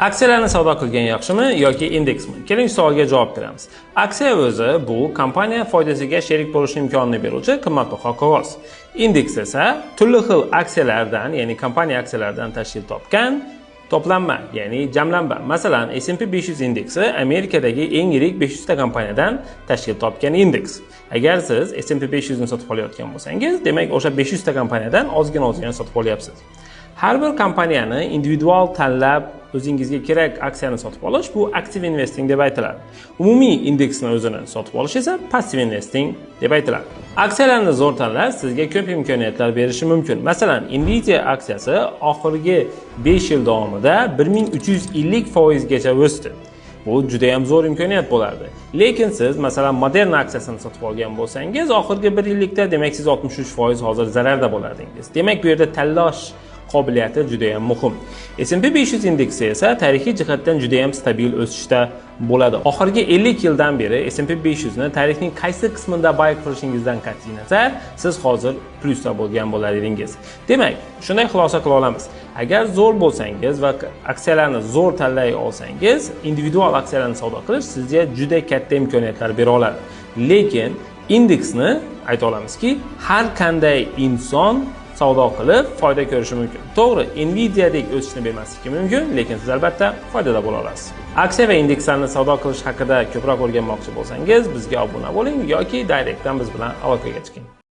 Aksiyalarni savdo qilgan yaxshimi yoki indeksmi? Keling, savolga javob beramiz. Aksiya o'zi bu kompaniya foydasiga sherik bo'lish imkonini beruvchi qimmatbaho qog'oz. Indeks esa turli xil aksiyalardan, ya'ni kompaniya aksiyalaridan tashkil topgan to'planma, ya'ni jamlanma. Masalan, S&P 500 indeksi Amerikadagi eng yirik 500 ta kompaniyadan tashkil topgan indeks. Agar siz S&P 500 ni sotib olayotgan bo'lsangiz, demak o'sha 500 ta kompaniyadan ozgina-ozgina sotib olyapsiz. Har bir kompaniyani individual tanlab o'zingizga kerak aksiyani sotib olish bu active investing deb aytiladi. Umumiy indeksni o'zini sotib olish esa passive investing deb aytiladi. Aksiyalarni zo'r tanlash sizga ko'p imkoniyatlar berishi mumkin. Masalan, Nvidia aksiyasi oxirgi 5 yil davomida 1350% gacha o'sdi. Bu juda ham zo'r imkoniyat bo'lardi. Lekin siz, masalan, Moderna aksiyasini sotib olgan bo'lsangiz, oxirgi 1 yillikda, demak, siz 63% hozir zararda bo'lardingiz. Demak, bu yerda tanlash qobiliyati juda ham muhim. S&P 500 indeksi esa tarixiy jihatdan juda ham stabil o'sishda bo'ladi. Oxirgi 50 yildan beri S&P 500 ni tarixning qaysi qismida buy qilishingizdan qat'iy nazar, siz hozir plyusda bo'lgan bo'lar edingiz. Demak, shunday xulosa qila olamiz. Agar zo'r bo'lsangiz va aksiyalarni zo'r tanlay olsangiz, individual aksiyalarni savdo qilish sizga juda katta imkoniyatlar bera oladi. Lekin indeksni ayta olamizki, har qanday inson savdo qilib foyda ko'rishi mumkin. To'g'ri, Nvidia'dek o'sishni bermasligi mumkin, lekin siz albatta foydada bo'la olasiz. Aksiya va indekslarni savdo qilish haqida ko'proq o'rganmoqchi bo'lsangiz, bizga obuna bo'ling yoki direktdan biz bilan aloqaga chiqing.